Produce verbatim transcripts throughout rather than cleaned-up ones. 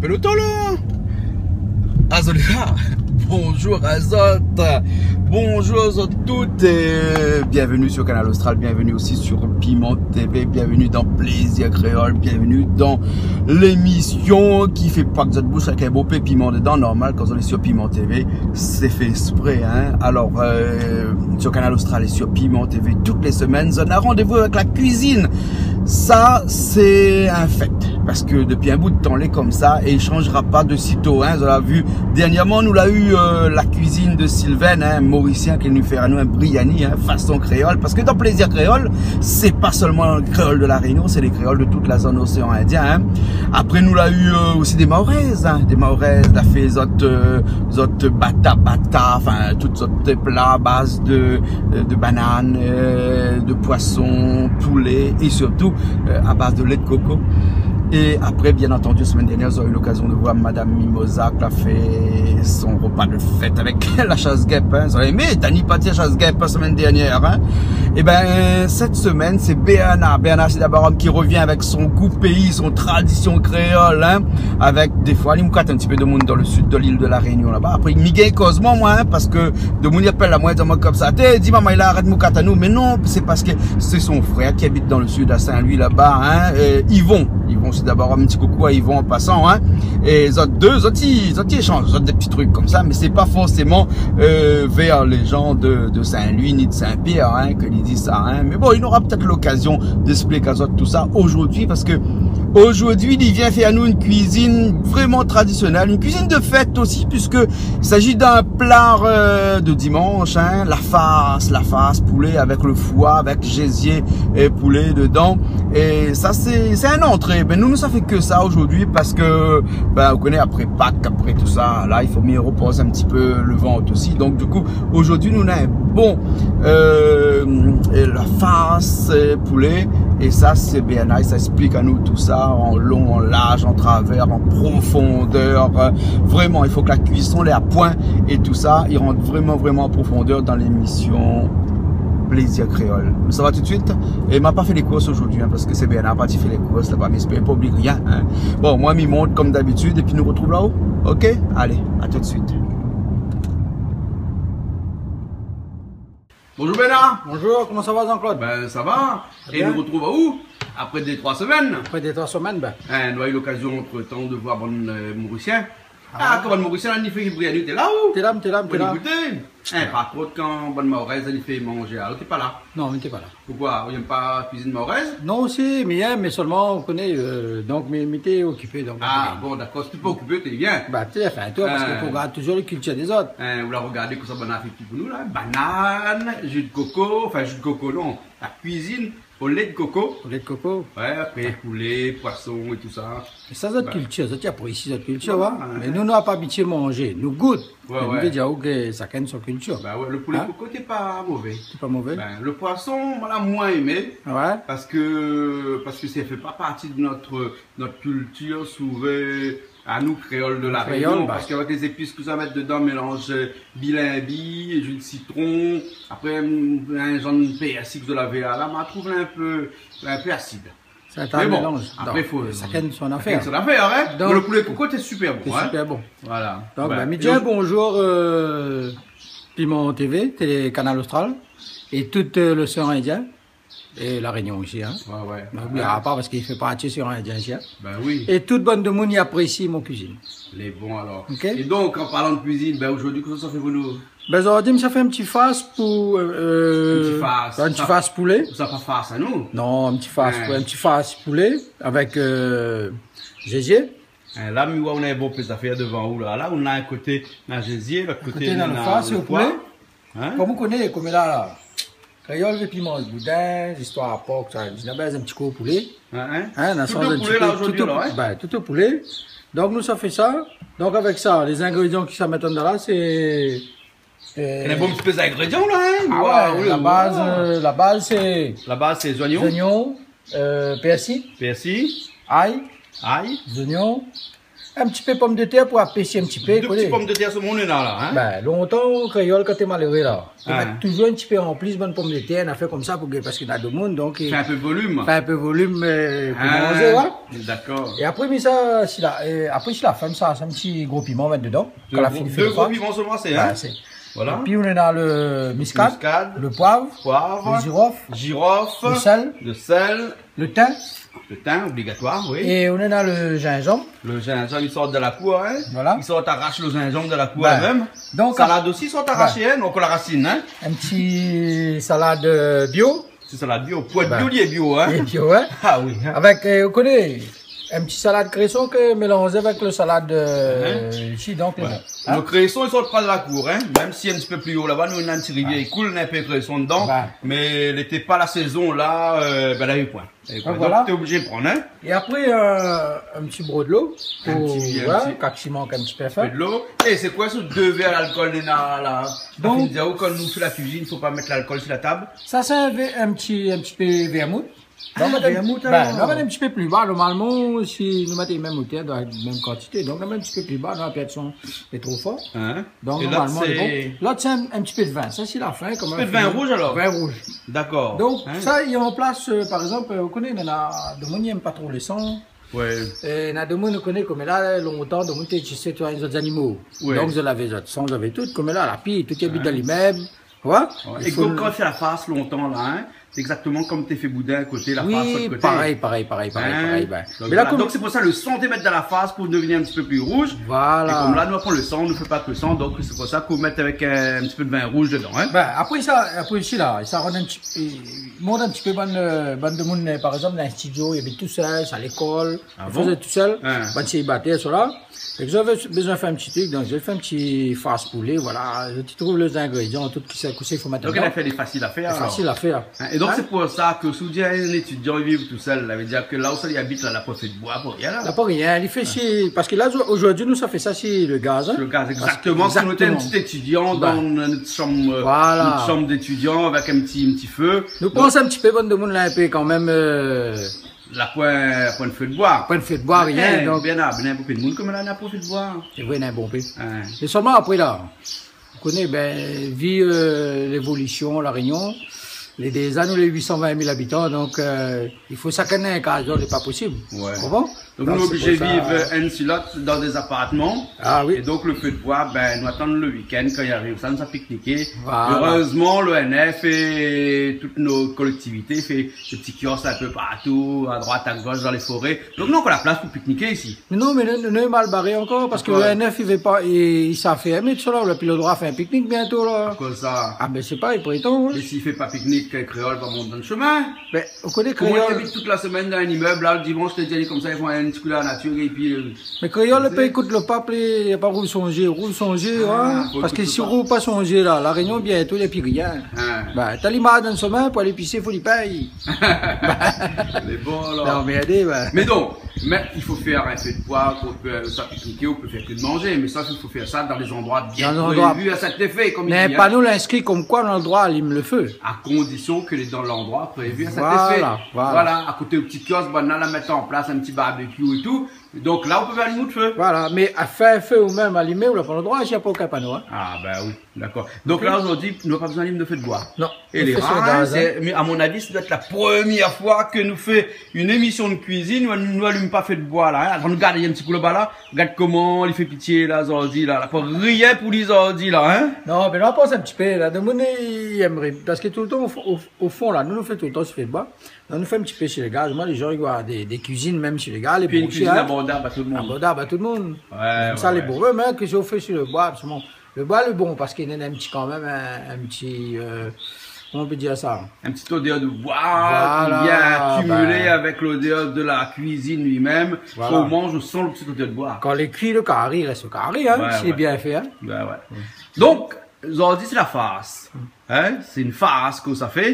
Peloton la. Azot la. Bonjour azot. Bonjour azot tout et bienvenue sur Kanal Austral, bienvenue aussi sur Piment TV, bienvenue dans Plaisir Créole, bienvenue dans l'émission ki fé pa k zot boush avèk in bonpé piman dedan. Normal, kan zot lé sur Piment TV, sé fé ésprè, hein. Alors, euh, sur Kanal Austral et sur Piment TV, toutes les semaines, zot na randévou avèk la kuizine. Sa, sé in fèt. Parske dopi in bout tan, lé konmsa é i shanjra pa de sito, hein. Zot la vu, dernièrman, nou la u, euh, la kuizine de Sylvain, hein, morisien, ki la vni fé anou in briani, hein, fason kréol. Parske dan Plaisir Créole, sé pa sèlman kréol de La Réunion, sé lé kréol de tout la zone océan Indien, hein. Apré, nou la u, euh, osi dé Mahorèz, hein, dé Mahorèz, la fé zot, euh, zot bata-bata, anfin, tout zot pla a baz de, euh, de banane, euh, de poisson, poulet et surtout, euh, à base de lait de coco. Et après, bien entendu, semaine dernière, zot la u l'occasion de voir Madame Mimosa qui a fait son repas de fête avec la chasse-guêpe, hein. Zot la émé, Dani parti la chasse-guêpe la semaine dernière, hein. Eh ben, cette semaine, c'est Bernard, Bernard Sidabarom qui revient avec son goût pays, son tradition créole, hein. Avèk défoi, li moukat in ti pé domoun dan le sud de l'île de La Réunion laba. Apré, mi gingn kozman, moin, hein, parske domoun i apèl amoin, i di amoin konmsa, té, di maman, li arèt moukat anou. Mé non, sé parske sé son frèr ki abit dan le sud, à Saint-Louis laba, hein, euh, Yvon. Yvon, sé dabor in ti koukou à Yvon en passant, hein. É zot dé, zot i, zot i échanj, zot dé ti trik konmsa, mé sé pa forséman, euh, vèr lé jan de, de Saint-Louis ni de Saint-Pierre, hein, ke li di sa, hein. Mé bon, li nora pétèt l'occasion d'expliquer à zot tout ça aujourd'hui, parce que aujourd'hui, li vien fé anou une cuisine vraiment traditionnelle, une cuisine de fête aussi, puisque il s'agit d'un plat, euh, de dimanche, hein, la farce, la farce poulet avec le foie, avec gésier et poulet dedans. Et ça, c'est, c'est un entrée. Ben, nou, nou sa fé ke sa aujourd'hui parce que, ben, ou koné, après Pâques, après tout ça, là, il faut mieux reposer un petit peu le ventre aussi. Donc, du coup, aujourd'hui, nou néna in bon, euh, la farce, euh, poulet. Et ça, c'est bien nice. Ça explique à nous tout ça en long, en large, en travers, en profondeur. Euh, vraiment, il faut que la cuisson, les à point et tout ça, il rentre vraiment, vraiment en profondeur dans l'émission Plaisir Créole. Sa va tout de suite. Et ma pa fé les courses aujourd'hui, hein, parce que c'est bien, ma pa parti fé les courses laba, mé sé pa, pa oubli rien, hein. Bon, moin, mi mont comme d'habitude, et puis nou retrouv là-haut. Ok ? Allez, à tout de suite. Bonjour Bernard. Bonjour, comment ça va Jean-Claude ? Ben, ça va. Très bien. Et nou retrouv aou après deux, trois semaines. Après deux, trois semaines, ben. Hein, nou la u l'occasion entre-temps de voir bann, euh, Morisien. Ah, ah, koman Morisien la ni fé briani, té la ou ? Té la, té la, té la. Ou la gout ? Hein, par kont, kan bann Mahorèz la ni fé manzé, alor té pa la. Non, mi té pa la. Pourquoi ? Ou yèm pa kuizine mahorèz ? Non, si, mi yèm, mé sèlman, ou koné, euh, donk, mi, mi té okipé, donk. Ah, bon, dakor, si té pa okipé, té bien. Ba, té, anfin, toi, parske fo gard touzour la kiltir dé zot. Hein, ou la regardé kosa bann la fé pou nou la. Banane, jus de coco, anfin, jus de coco, non. La cuisine au lait de coco. Au lait de coco. Ouais, après poulet, poisson et tout ça. É sa, zot kiltir, zot i aprési zot kiltir, hein. Mé nou, nou la pa abitié manzé, nou gout. Ouais, ouais. Mé nou vé dir, ok, shakinn son kiltir. Bah ouais, le poulet coco, té pa mové. Té pa mové. Ben, le poisson, moin la moin émé. Ouais. Parce que, parce que ça fait pas partie de notre, notre culture, souvent, à nous, créoles de La Réunion, bah. Parce qu'avec les épices ke zot i mèt dedan, mélanz, euh, bilinbi, jus de citron, après, un, un genre de persil ke zot lavé la, la, ma trouv in pé, in pé asid. Sé in mélanz. Mé bon, apré, fo, shakinn son afèr. Shakinn son afèr, hein. Donk, le poulet coco, té super bon, hein. Té super bon. Voilà. Donk, ben, mi di bonjour, euh, Piment TV, télé Kanal Austral, é tout, euh, l'océan Indien, é La Réunion osi, hein. Ouais, ouais. Oubli pa, parske i fé parti océan Indien isi, hein. Ben oui. É tout bann demoun i aprési mon kuizine. Lé bon, alor. Ok. É donk, an parlan de kuizine, ben, aujourd'hui, kosa sa fé pou nou ? Ben, zordi, mi sa fé in ti fars pou, euh, in ti fars. In ti fars poulé. Sa pa fars anou ? Non, in ti fars, ouais, in ti fars poulé avèk, euh, zézié. Hein, la, mi oi, ou néna in bonpé zafèr devan ou la. La, ou néna in koté, néna zézié, lot koté, néna le foie. In koté, néna le foie, sé o poulé. Hein ? Kom ou koné, kom la, la. Kréol i vé pi manz boudin, zistoir a pork, sa, nou la bèz in ti kou o poulé. Hein, hein ? Hein, nou la sanz in ti pé. Tout o poulé la, zordi, tout o, alor, hein ? Ben, tout o poulé. Donk, nou sa fé sa. Donk, avèk sa, lé zingrédian ke sa mèt andan la, sé, euh, néna in bon ti pé zingrédian la, hein ? Ah ouais, la baz, euh, la baz, sé, la baz, sé zonion. Zonion, euh, pèrsi. Pèrsi. Ay. Ay. Zonion. In ti pé pomdetèr pou apésir in ti pé, dé ti pomdetèr, sé mon néna la, in. Bin, lontan, kréol, kan té maléré la, té mèt touzour in ti pé an plis bann pomdetèr, in afèr konmsa pou gingn, parské na domoun, donk, fé in pé volim. Fé in pé volim, eu, pou manzé, in. Dakor. É apré, mi sa, si la, eu, apré, si la fèm sa, sa in ti gro piman mèt dedan. Dé gro, dé gro piman, sé vré, in. Bin, sé. Voilà. Épi, nou néna le miskad, le poiv, le zirof, le sèl, le tin. Le tin, obligatoir, oui. É nou néna le zinzanm. Le zinzanm, i sort de la kour, in. Voilà. I sort, arash le zinzanm de la kour mèm. Donk, salad osi, i sort arashé, in, donk la rasine, in. In ti salad, eu, bio. Ti salad bio. Pou èt bio, li lé bio, in. Li lé bio, in. A oui, in. Avèk, eu, ou koné, in ti salad kréson ke mélanzé avèk le salad, eu, isi, donk, lé bon. Le kréson, i sort pa de la kour, in. Mèm si in ti pé pli o laba, nou néna in ti rivièr i koul, néna in pé kréson dedan, mé lété pa la sézon la, eu, bin, lavé poin. Donk, voilà. Donk, té oblizé pran, in. É apré, eu, in ti bro dolo pou, voilà, kan i mank in ti pé fin. In ti bro dolo. É sé koi se dé vèr lalkol néna la ? Donk, la fine di aou, kan nou fé la kuizine, fo pa mèt lalkol si la tab. Sa, sé in vèr, in ti, in ti pé vèrmout. Donk, nou va mèt in ti pé pli ba. Normalman, si nou mèt mèm otèr, dan la mèm kantité, donk nou mèt in ti pé pli ba, nou va pèrd son, lé tro for. In ? Donk, normalman, lé bon. Lot, sé in, in ti pé de vin. Sa, sé la fin, kan mèm. In ti pé de vin rouz, alor ? Vin rouz. Dakor. Donk, sa, i ranplas, eu, par égzanp, eu, ou koné, néna domoun i èm pa tro le san. Oué. É néna domoun, ou koné, konm la, lontan, domoun té, té, té, té, zot zanimo. Oué. Donk, zot lavé zot san, zot lavé tout. Konm la, la pi, tout i abit dan limèb. Oué. É donk, kan sé la fars lontan la, in, sé égzaktoman konm té fé boudin a koté, la fars a koté. Oui, parèy, parèy, parèy, parèy, bin. Donk, voilà. Donk, sé pou sa le san té mèt dan la fars pou devni in ti pé pli rouz. Voilà. É konm la, nou la pran le san, nou fé pa ke le san, donk sé pou sa k'ou mèt avèk, eu, in ti pé de vin rouz dedan, in. Bin, apré sa, apré osi la, sa rann in ti, i mont in ti pé bann, eu, bann domoun, eu, par égzanp, dan in stidio, i abit tousèl, sa lékol, i fé tousèl, bann sélibatèr, sa la. É ke zot lavé bezoin fé in ti trik, donk zot i fé in ti fars poulé, voilà. Zot i trouv lé zingrédian, tout, kisa, kisa i fo mèt dedan. Donk, la fé dé fasil a fèr, alor. Fasil a fèr. In, é donk, sé pou sa ke si ou di in étidian i viv tousèl, sa vé dir ke la ousa li abit la, la poin fé de boi, pou rien la. La poin rien, li fé si, parske la, zordi, nou sa fé sa si le gaz, in. Sur le gaz, égzaktoman. Parske, égzaktoman. Si nou té in ti étidian dan nout shanm, eu, nout shanm d'étidian avèk in ti, in ti fé. Nou pans in ti pé, bann domoun la, in pé kan mèm, eu, la poin, la poin fé de boi. Poin fé de boi, rien, donk. Bin, néna, néna bonpé de moun konm la, na poin fé de boi. Sé vré, néna bonpé. Oué. É sèlman apré la, ou koné, bin, vi, eu, lévolision La Rényon, lé déza nou lé uit san vin mil abitan, donk, eu, i fo shakinn in kaz, donk lé pa posib. Oué. Ou konpran ? Donk, nou lé oblizé viv, eu, inn si lot dan dé zapartman. A oui. É donk, le fé de boi, bin, nou atann le week-end, kan i ariv sa, nou sa pikniké. Voilà. Erèzman, l'O N F é tout nout kolèktivité i fé dé ti kiosk in pé partou, a droit, a gosh, dan lé foré. Donk, nou néna ankor la plas pou pikniké isi. Mé non, mé nou, nou, nou lé mal baré ankor, parske l'O N F, i vé pa, i, i sa fèrmé, tousala, ou la pi le droi fé in piknik biento, la. Akoz sa ? A, bin, sé pa, i prétan, in. É si i fé pa piknik, kréol va mont dan le shomin. Bin, ou koné kréol. Koman i abit tout la semèn dan in imèb, la, le dimansh, lé di, alé, konmsa, i fé in ti kou dan la natir, épi, eu, Mé kréol, lé pa ékout le pap, lé, la pa rouv son zié, rouv son zié, in. Parske si ou rouv pa son zié, la, La Rényon, biento, na pi rien. Bin, ta li mar dan le shomin, pou alé pisé, fo li pèy. Lé bon, alor. Non, mé alé, bin. Mé donk, mé i fo fé in fé de boi, pou ke, eu, sa pikniké, ou pé fé ke de manzé, mé sa, i fo fé sa dan dé zandroi bien prévu à cet effet, konm i di, in. Mé panou lé inskri konm koi landroi i alim le fé. À condition ke lé dan landroi prévu à cet effet. Voilà, voilà. Voilà, a koté le ti kiosk, banna la mèt an plas in ti barbecue é tou. Donk la, ou pé alim out fé. Voilà, mé a fé in fé ou mèm alimé, ou la pa le droi, si na pa okin pano, in. A, bin oui, dakor. Donk la, zordi, nou la pa bezoin alim de fé de boi. Non, nou fé sur gaz, in. É lé rar, in, sé, mé a mon avi, sa doi èt la promièr foi ke nou fé in émision de kuizine, nou, nou alim pa fé de boi, la, in. Atann, gard in ti kou laba, la. Gard koman li fé pitié, la, zordi, la. La pa rien pou li, zordi, la, in. Non, mé la, pans in ti pé, la. Domoun i èmré, parske toultan, o fon, o, o fon, la, nou, nou fé toultan si fé de boi. Donk, nou fé in ti pé sur le gaz. Moin, lé jan i voi dé, dé kuizine mèm sur le gaz, lé bon osi, in. Pi in kuizine abordab a tout le moun. Abordab a tout le moun. Oué, oué. Sa lé bon, mèm, ke si ou fé sur le boi, absoliman. Le boi lé bon, parske néna in ti, kan mèm, in, in ti, eu, koman ou pé dir sa ? In ti odèr de boi, voilà, ki vien akimilé avèk l'odèr de la kuizine li mèm. Voilà. Kan ou manz, ou san le ti odèr de boi. Kan lé kui, le kari i rès le kari, in, si lé bien fé, in. Oué, oué. Donk, zordi, sé la fars. In, sé in fars ke sa fé,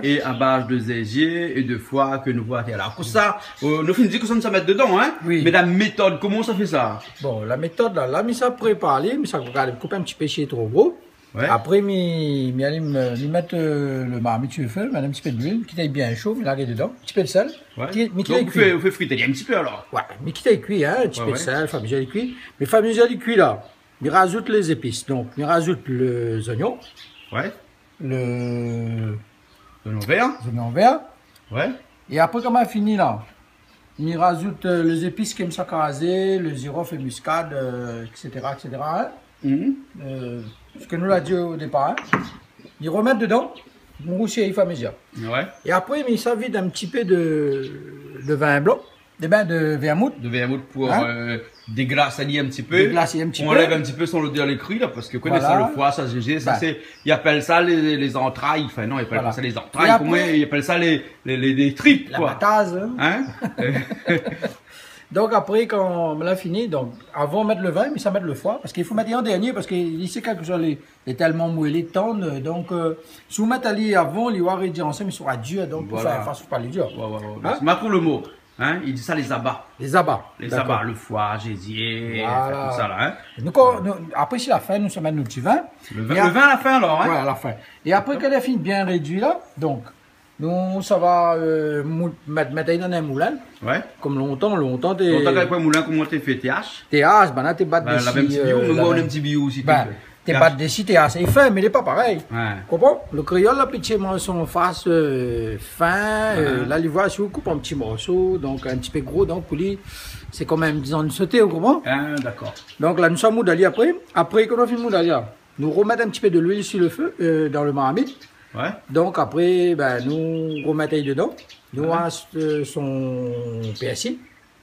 é a baz de zinzanm é de foi ke nou voi atèr la. Pou sa, eu, nou fine di kosa nou sa mèt dedan, in. Oui. Mé la métod, koman sa fé sa ? Bon, la métod, la, la, mi sa prépar ali, mi sa gard, koup in ti pé si lé tro gro. Ouais. Apré, mi, mi alim, mi mèt, euh, le marmit su le fé, mi mèt in ti pé d'luil, k'i lé bien sho, mi larg dedan, in ti pé de sèl. Ouais. Ki, mi kit ali kui. Donk, ou fé, ou fé frit ali in ti pé alor. Ouais, mi kit ali kui, hein, in ti pé de sèl, fé amozi ali kui. Mé fé amozi ali kui la, mi razout lé zépis. Donk, mi razout lé zoignon. Ouais. Lé zoignon vèr. Zoignon vèr. Ouais. É apré, kan ma fini la, mi razout, euh, lé zépis ke mi sa krazé, le zirof é miskad, euh, et cetera, et cetera, hein. Mhm. Euh, sak nou la di o dépar, hein. Mi romèt dedan, mi rousi fé amozi. Ouais. É apré, mi sa vid in ti pé de, de vin blan, de vin, de vermout. De vermout pou, hein, euh, déglas ali in ti pé. Déglas ali in ti pé. Pou anlèv in ti pé son lodèr lé kri la, parske ou koné sa, le foi, sa, zézé, sa, sé, i apèl sa lé, lé zantray. Anfin non, i apèl pa sa lé zantray. Voilà. É apré, koman i apèl sa, lé, lé, lé, lé trip, la koi. Hein ? Donk apré, kan la fini, donk, avan mèt le vin, mi sa mèt le foi, parske i fo mèt an dernié, parske isi, kèlkesoi lé, lé tèlman mwélé, tann, euh, donk, euh, si ou mèt ali avan, li va rédi ansanm, li sra dir, donk, pou fé in fars, fo pa li dir. Ouais, ouais, ouais. Hein ? Mé ma trouv le mo. Hein ? I di sa lé zaba. Lé zaba, dakor. Lé zaba, le foi, zézé, tout sa la, hein. Voilà. Nou, kan, nou, apré, si la fin, nou sa mèt nout ti vin. Le vin, le vin a la fin alor, hein ? Ouais, a la fin. É apré, kan li la fini bien rédui la, donk, nou sava, euh, mou-, mèt, mèt ali dan in moulin. Ouais. Kom lontan, lontan, té... Lontan, kan té pa moulin, koman té fé, té ash ? Té ash, banna té bat desi, euh, la min. Bin, la mèm ti biyou, nou, nou, nou, in ti biyou osi, té fé. Té bat desi, té asé fin, mé lé pa parèy. Ouais. Konpran ? Le kréol la, pitié, manz son fars, euh, fin, euh, la, li voi, si ou koup an ti morso, donk in ti pé gro, donk pou li, sé kom in viann soté, ou konpran ? Ah, dakor. Donk la, nou sa moud ali apré. Apré, kan nou fini moud ali la, nou romèt in ti pé de luil su le fé, euh, dan le marmit. Ouais. Donk apré, bin, nou romèt ali dedan. Nou as, euh, son pèrsi.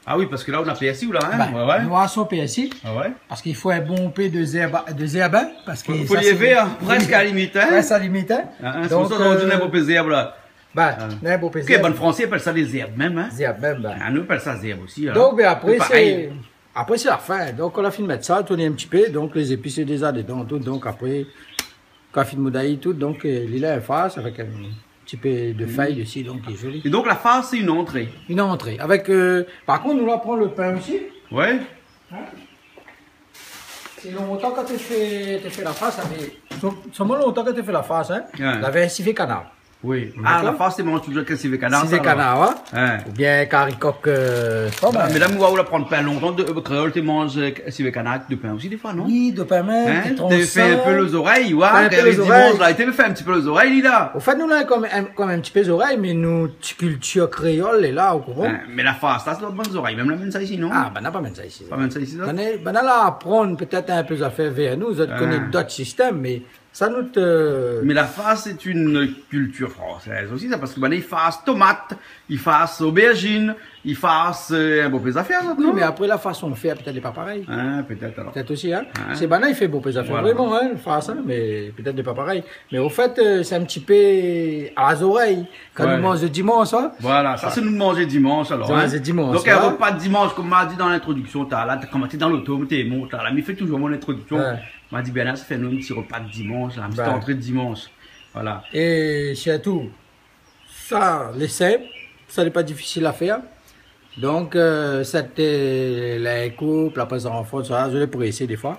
Ah oui, parske la, ou na pèrsi, ou la, hein ? Bin, ouais, ouais. Nou na son pèrsi. Ah ouais ? Parske i fo in bon pé de zèrb, de zèrb, hein, parske fo, fo sa, li lé vèr, hein, prèsk a la limit, hein ? Prèsk a la limit, hein. Hein, hein, sé pou sa, euh, nou di in bon pé zèrb la. Bin, in bon pé zèrb. Bann Fransé i apèl sa lé zèrb mèm, hein. Zèrb mèm, bin. Ah, nou i apèl sa zèrb osi, hein. Donk, bin, apré, sé parèy. Apré, sé la fin. Donk, kan la fini mèt sa, tourn in ti pé. Donk, lé zépis lé déza dedan, tout. Donk, apré, kan la fini moud ali tout, donk, euh, li la in fars avèk in ti pé de fèy desi, donk lé zoli. É donk la fars, sé in antré. In antré. Avèk, euh, par kont, nou la pran le pin osi. Ouais. Hein ? Sé lontan kan té fé, té fé la fars, sa fé, so-, solman lontan kan té fé la fars, hein. Ouais. Lavé in sivé kanar. Oui. Dakor ? Ah, la fars, té manz toujour èk sivé kanar, sa, alor. Sivé kanar, ouais. Hein. Oubien kari kok, euh, sé pa mal. Ah, mé la, mi oi ou la pran pin lontan, de, euh, kréol té manz, euh, sivé kanar avèk de pin osi, défoi, non ? Oui, de pin mèm, hein, té fé in pé lé zorèy, ouais, fé in pé lé zorèy. Dimansh la, té fé in ti pé lé zorèy, li la. Ofèt, nou la kom in, kom in ti pé zorèy, mé nout ti kiltir kréol lé la, ou konpran ? Hein, mé la fars la, sé lot bann zorèy mèm la amenn sa isi, non ? Ah, banna la pa amenn sa isi. Pa amenn sa isi, sa ? Banna, banna la aprann pétèt in pé zafèr vèr nou, zot i koné dot sistèm, mé sa, nout, euh... Mé la fars, sé in kiltir fransèz osi, sa, parske, bin, i fars tomat, i fars obèrjine, i fars, euh, in bonpé zafèr, sa, non ? Oui, mé apré, la fason de fèr, pétèt, lé pa parèy. Hein, pétèt, alor. Pétèt osi, hein. Hein ? Sé banna i fé bonpé zafèr, voilà, vréman, hein, fars, hein, mé pétèt lé pa parèy. Mé ofèt, euh, sé in ti pé a la zorèy. Kan nou manz dimansh, hein. Voilà, sa, sé nout manzé dimansh, alor, hein. Manzé dimansh, ouais. Donk, in repa dimansh, kom ma di dan lintrodiksion, talèr la, kan ma té dan loto, té mont, la, la, mi fé toujour mon introdiksion. Ouais. Ma di, Bernard, sa fé nou in ti repa dimansh, la, in ti antré dimansh. Voilà. É sirtou, sa lé sinp, sa lé pa difisil a fèr. Donk, euh, sèt, euh, lé koup, la pa zanfan, sa, zot lé présé défoi.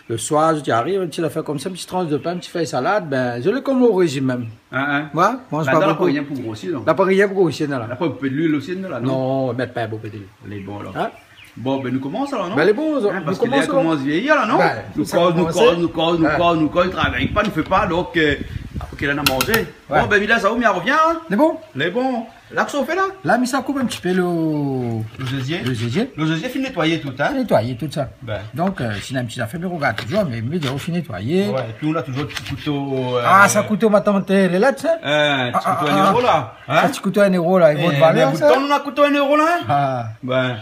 Le soir, zot i ariv, in ti zafèr komsa, in ti transh de pin, in ti fèy salad, bin, zot lé kom o réjim mèm. Hein, hein. Ouais, manz pa bonpé. Bin, la pa rien pou grosi, non ? La pa rien pou grosi, non, la. La pa bonpé d'luil osi, non, la, non ? Non, mèt pa bonpé d'luil. Lé bon, alor. Hein ? Bon, bin, nou komans, alor, non ? Bin, lé bon, nou komans, alor. Hein, parske lé la komans vyéyi, la, non ? Bin, nou koz, nou koz, nou koz, nou koz, nou travay pa, nou fé pa, donk, euh, apré k'la na manzé. Ouais. Bon, bin, mi lès aou, mi arvien, hein ? Lé bon ? Lé bon. La, kosa ou fé la ? La, mi sa koup in ti pé le, le zézié. Le zézié. Le zézié fine nétoiyé tout, hein ? Fine nétoiyé tout sa. Bin. Donk, euh, si na in ti zafèr, mi rogard toujour, mé, mé ou fine nétoiyé. Ouais, épi ou na toujour ti kouto, euh... Ah, sa kouto ma tant, euh, lé la, sa ? Hein, ti kouto in éro, la. Hein ? Sa, ti kouto in éro, la, i vo de valèr, sa. Mé bout tan nou na kouto in éro, la, hein ? Ah. Bin.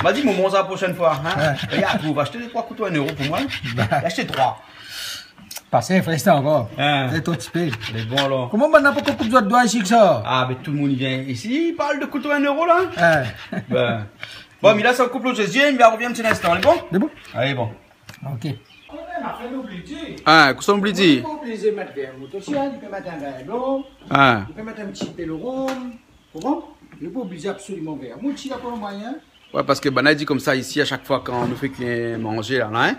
Ma di momon sa la proshèn foi, hein ? Ouais. Gard, ou va ashté dé troi kouto in éro pou moin. Bin. Ashté troi. Pas in frestan ankor. Hein. Sé tro ti pé. Lé bon, alor. Koman banna pankor koup zot doi isi ke sa ? Ah, mé tout le moun i vien isi, i parl de kouto in éro, la. Hein. Bin. Bon, mi lès aou koup le zézié, mi arvien in ti linstan, lé bon ? Lé bon. Alé, bon. Ok. Hein, kosa ou oubli di ? Ou lé pa oblizé mèt vermout osi, hein, ou pé mèt in vin blan, ou pé mèt in ti pé le rom. Ou konpran ? Ou lé pa oblizé absoliman vermout, si la pa moiyin. Ouais, parske banna i di komsa isi, a shak foi kan nou fé kui in manzé la, la, hein,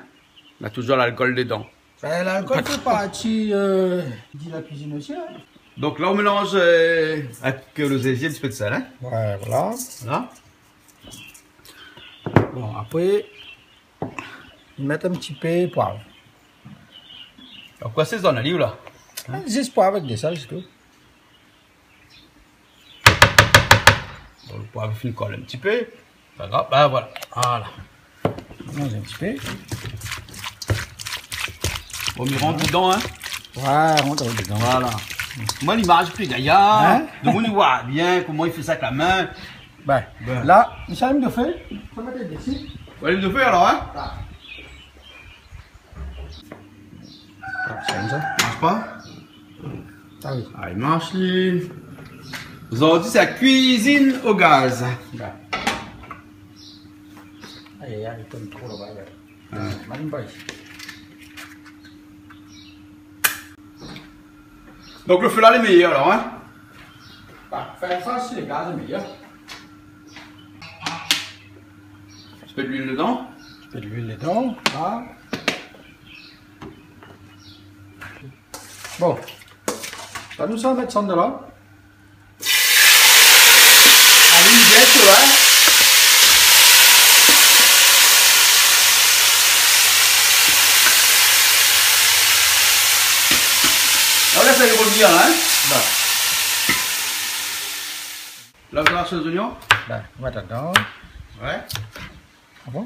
na toujour lalkol dedan. Bin, lalkol i fé parti, euh, de la kuizine osi, in. Donk la, ou mélanz, euh, avèk, euh, lo zézié, in ti pé de sèl, in. Ouais, voilà. Voilà. Bon, apré, mèt in ti pé poiv. Donk, koi, sé zone oliv la ? In ? Zis poiv avèk de sèl, sé tou. Bon, lo poiv i fine kol in ti pé. Pa grav, bin voilà. Voilà. Mélanz in ti pé. Bon, mi rant dedan, in ? Ouais, rant dedan. Voilà. Moin, limaz pli gayar. In ? Demoun i voi bien koman i fé sa avèk la min. Bin, la, mi sa alim lo fé. Sa va mèt desi. Ou alim lo fé alor, in ? Ah. Ah, sé konmsa. Marsh pa ? Ah oui. Ah, i marsh, li. Zordi, sé la kuizine o gaz. Bin. Ay, ay, ay, i tourn tro laba, la. Ah. Mal bay. Donk, lo fé la lé méyèr, alor, in ? Bin, fé sa si lo gaz lé méyèr. In ti pé d'luil dedan. In ti pé d'luil dedan, la. Bon. Sa nou sa mèt sa dedan la. Alim bien, ou voi. La, ou lès ali rovnir, in ? Bon. La, ou sa lès lé zoignon ? Bin, ou mèt dedan. Ouais. Ah bon ?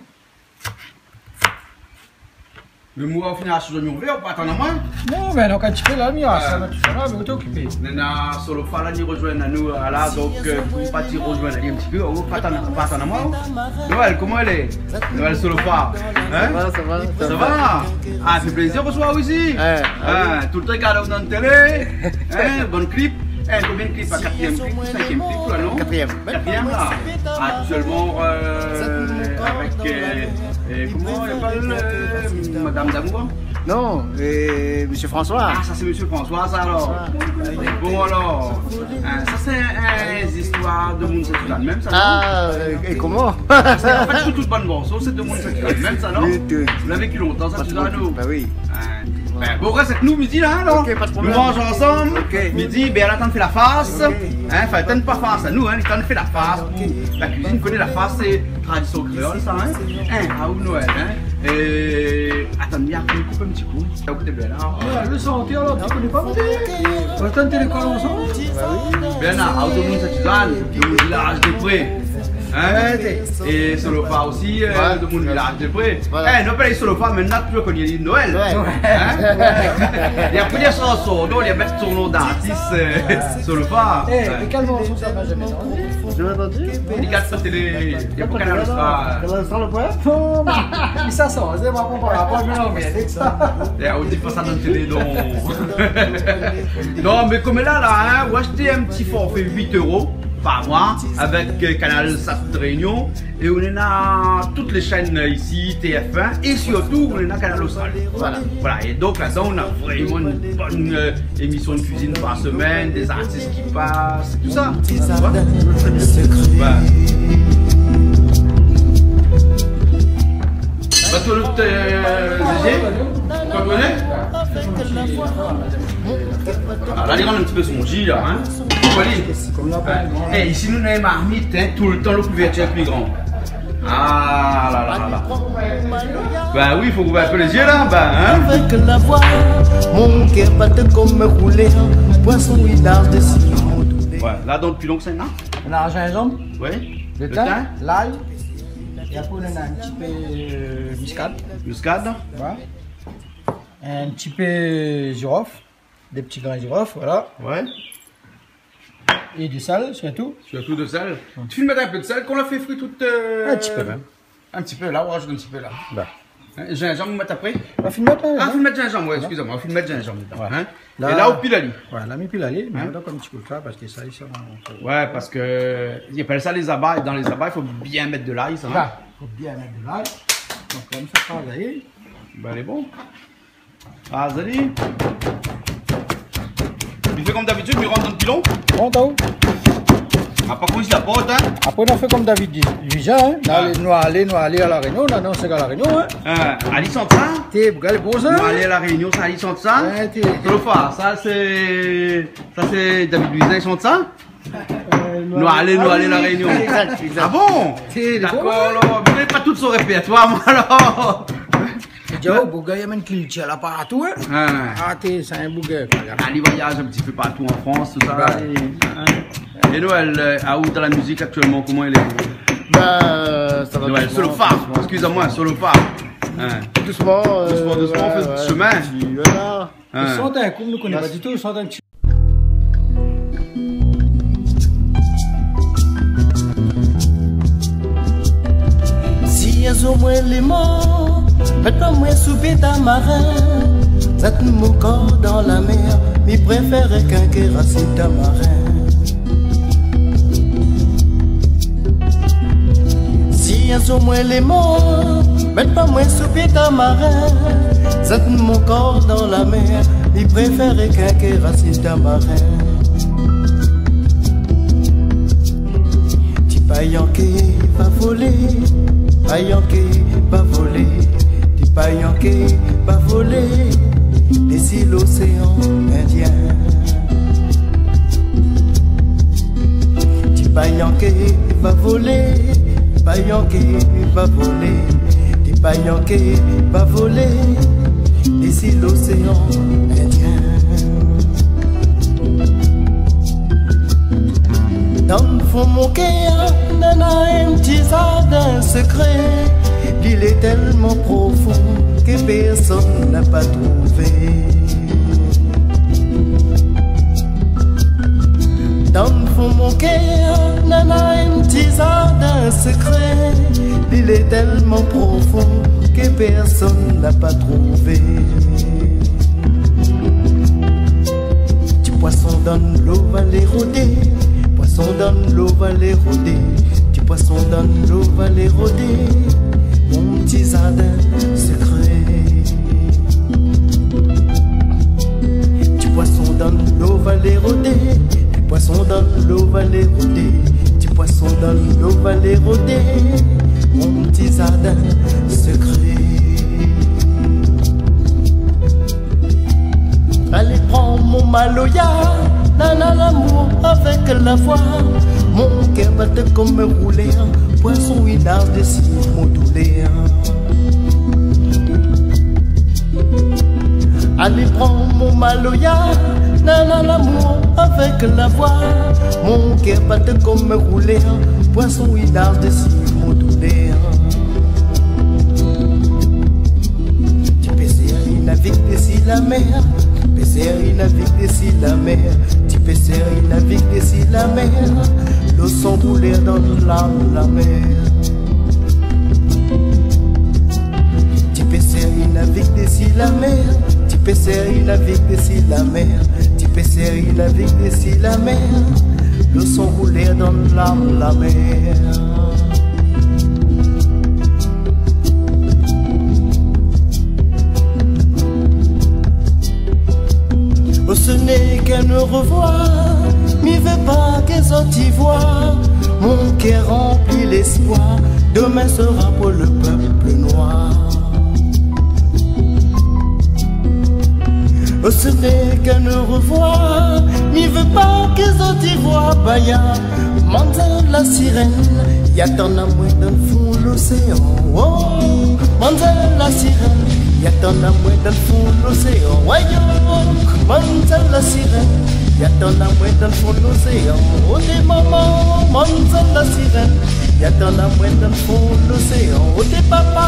Mé moin, o final, si zoignon vèr, ou pa atann amoin ? Non, mé donk, in ti pé la, mi, ah, sa va, tout sa la, mé ou té okipé. Néna Solofa la, li rozoinn anou, ah, la, donk, euh, fo pa ti rozoinn ali in ti pé, ou pa atann, ou pa atann amoin, ou ? Noël, koman i lé ? Noël Solofa, in ? Sa va, sa va, sa va. Sa va ? Ah, i fé plézir, bonsoir, isi. Ouais, ah oui. Ah, toultan i gard aou dann télé, in, bann klip. Eh, konbien klip la ? Katrièm klip, sinkièm klip la, non ? Katrièm. Katrièm la. Aktièlman, euh, avèk, euh, euh, koman i apèl, euh, Madame Damour ? Non, euh, Monsieur François. Ah, sa sé Monsieur François, sa, alor. François. Bon, alor, in, sa sé in, in zistoir demoun Sint-Sizane mèm, sa, non ? Ah, euh, é koman ? Parske an fèt, tout, tout bann morso sé demoun Sint-Sizane mèm, sa, non ? Oui, tout. Ou la véki lontan Sint-Sizane, ou ? Ba oui. In. Bin, bon, rès avèk nou midi la, alor. Ok, pa de problèm. Nou manz ansanm. Ok. Midi, bin, la, tann fé la fars. Ok. In, anfin, tann pa fars anou, in, tann fé la fars. La kuizine, koné la fars, sé tradision kréol, sa, in. In, ah, ou Noël, in. É, atann, mi apèl, koup in ti kou. Sa, ou koté bien la. Ouais, lo santé, alor, ou koné pa, midi. Ou atann télékol ansanm. Ba oui. Bin, la, ah, demoun Sint-Sizane, demoun Vilaz Dépré. In ? Ouais. É Solofa osi, euh, ouais, demoun Vilaz Dépré. Voilà. Eh, nou apèl ali Solofa, mé nou la touzour koni ali Noël. Noël. In ? Li la pran son, son non, li la mèt son non d'artis, euh, Solofa. Eh, ouais. É kèl morso sa, Benjamin ? J'ai pas entendu. Li gard sa télé, li gard Kanal Austral. Kanal Austral, lo poin ? Non, mé sa, sa, sé pa bon par rapor, mé non, mé avèk sa. Eh, ou di pa sa dann télé, non. Non, mé konm la, la, in, ou ashèt in ti forfé uit euro par moi avèk, euh, Canal Sat Réunion, é ou néna tout lé shèn, euh, isi, T F un, é sirtou ou néna Kanal Austral. Voilà. Voilà, é donk ladan, ou néna vréman in bone, euh, émision de kuizine par semèn, dé zartis ki pas, tousa. Ti zardin, sé kré. Ouais. Ba, tout, euh, Didier, ou koné ? Ah, la, li rann in ti pé son ji, la, in. Ou voi, li. Eh, isi, nou néna marmit, in, toultan lo kouvèrtir lé pli gran. Ah, la, la, la, la. Ba oui, fo ouv in pé lé zié, la, ba, in. Avèk la voi, mon kèr bat konm in roulèr, poison i larz dsi mon doulèr. Ouais, la, dann pilon, sé, non ? Néna zinzanm, oui, lo tin, lay, é apré, ou néna in ti pé, euh, miskad. Miskad. Ouais. In ti pé zirof. Dé ti grin zirof, voilà. Ouais. É de sèl, sirtou. Sirtou de sèl. Ouais. Ou fine mèt in pé de sèl, kan ou la fé frir tout, euh, in ti pé mèm. In ti pé, la, ou razout in ti pé, la. Ba. In, zinzanm, ou mèt apré ? Ou fine mèt, in, ah, ou fine mèt zinzanm, ouais, excusez-moi, ou fine mèt zinzanm dedan, in. La, é la, ou pil ali. Ouais, la, mi pil ali, mé donk in ti kou de sa, parske sa, i san... Ouais, parske, i apèl sa lé zaba, é dann lé zaba, i fo bien mèt de lay, sa, in. Ba, fo bien mèt de lay. Donk, konmsa, sa va alé. Ba, lé bon. Ah, zali. Mi fé konm dabitid, mi rant dann pilon. Rant aou. Ah, par kont, la port, hein. Apré, nou la fé konm David Luiz, hein. Nou alé, nou alé, nou alé La Rényon, nou la anons a La Rényon, hein. Hein, ali i shant sa ? Té, boug, lé bon, sa, hein. Nou alé La Rényon, sa, ali i shant sa ? Hein, té. Solofa, sa sé, sa sé David Luiz, li shant sa ? Euh, nou alé, nou alé La Rényon. Ah oui, exact, exact. Ah bon ? Té, lé bon, hein. Dakor, alor, mi koné pa tout son répèrtoir, moin, alor. Li di, oh, boug, i amenn kiltir la partou, hein. Ouais. Ah, té, sé in boug, euh, voilà. Ali i voiyaz in ti pé partou an Frans, tousa. Ouais. É, hein. É Noël, euh, aou dan la mizik aktièlman, koman i lé ? Bah, sa va dousman, dousman. Noël, Solofa, excusez-moi, Solofa. Hein. Dousman, euh, dousman, dousman, ouais, nou fé shomin. Ti, voilà. Hein. Shant in kou, nou koné pa ditou, shant in ti. Si in zour moin lé mor, mèt pa moin sou pié tamarin. Zèt mon kor dan la mèr, mi préfèr kinké rasin tamarin. Si in zour moin lé mor, mèt pa moin sou pié tamarin. Zèt mon kor dan la mèr, mi préfèr kinké rasin tamarin. Ti payanké va volé, payanké va volé, ti payanké va volé dési loséan Indien. Ti payanké va volé, payanké va volé, ti payanké va volé dési loséan Indien. Dan fon mon kèr, nana in ti zardin sekré, li lé tèlman profon ke pèrsone la pa trouvé. Dan fon mon kèr, nana in ti zardin sekré, li lé tèlman profon ke pèrsone la pa trouvé. Ti poison dan lo va alé rodé, poison dan lo va alé rodé, ti poison dan lo va alé rodé, mon ti zardin sekré. Ti poison dan lo va alé rodé, ti poison dan lo va alé rodé, ti poison dan lo va alé rodé, mon ti zardin sekré. Alé pran mon maloya, nana lamour avèk la voi. Mon kèr bat konm in roulèr, poison i naz dési mon doulèr. Alé pran mon maloya, nana lamour avèk la voi. Mon kèr bat konm in roulèr, poison i naz dési mon doulèr. Ti pésèr i navig dési la mèr, ti pésèr i navig dési la mèr, ti pésèr i navig dési la mèr, lo son koulèr dan la, la mèr. Ti pésèr i navig dési la mèr, ti pésèr i navig dési la mèr, ti pésèr i navig dési la mèr, lo son koulèr dan la, la mèr. Oh, ce n'est qu'un au revoir, mi vé pa ke zot i voi. Mon kèr ranpli léspoir, demin sera pou lo pèp noir. Oh, ce n'est qu'un au revoir, mi vé pa ke zot i voi, baya. Manzèl la sirèn, i atann amoin dan fon loséan. Oh, manzèl la sirèn, i atann amoin dan fon loséan. Wayo, manzèl la sirèn, i atann amoin dan fon loséan. Oh, té momon, manzèl la sirèn, i atann amoin dan fon loséan. Oh, té papa,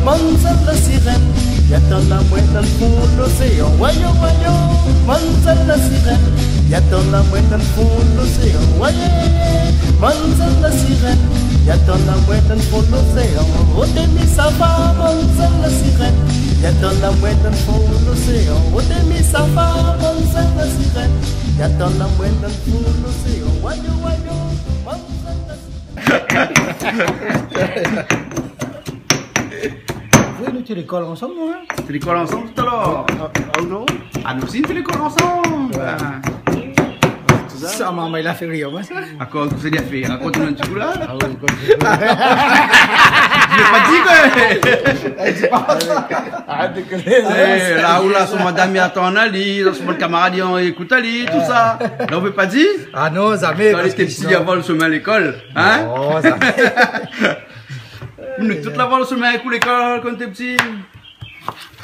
manzèl la sirèn, i atann amoin dan fon loséan. Wayo, wayo, manzèl la sirèn, i atann amoin dan fon loséan. Wayé, manzèl la sirèn, i atann amoin dan fon loséan. Oh, té mi sava, manzèl la sirèn, i atann amoin dan fon loséan. Oh, té mi sava, manzèl la sirèn, i atann amoin dan fon loséan. Wayo, wayo, manzèl la sirèn. Oui, nou té lékol ansanm, nou, hein ? Té lékol ansanm talèr. Ah, ah, non ? Ah, nou osi, nou té lékol ansanm. Ouais. Ah. Sa, momon, li la fé rir amoin, sa. Akoz, kosa li la fé ? Rakont anou in ti kou la. Ah oui, rakont. Li la pa di, koi. Arèt dékoné. Eh, la ou la, son madam i atann ali, son bann kamarad i ékout ali, tousa. La ou vé pa di ? Ah non, zamé. Kan li té pti, li avann lo shomin lékol, hein ? Non, zamé. Nou tout la avann lo shomin pou lékol kan nou té pti.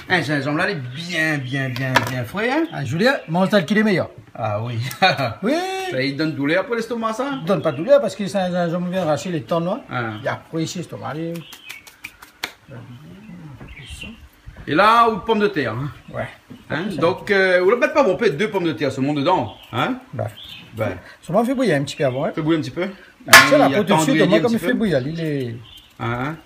Hein, zinzanm la, lé bien, bien, bien, bien fré, hein ? Ah, Julien, manz tel ki lé méyèr. Ah oui. Oui. Sa i donn doulèr pou lèstoma, sa ? I donn pa doulèr parske sé in zinzanm i vien rashé lé tann, non ? Ah. É apré, isi, lèstoma, lé... É la, ou pomdetèr, hein ? Ouais. Hein ? Donk, euh, ou la mèt pa bonpé, dé pomdetèr solman dedan, hein ? Bin. Bin. Solman fé bouyir in ti pé avan, hein. Fé bouyir in ti pé. Sa la, pou tout suit, atandri in ti pé. Fé bouyir, li lé... Hein ?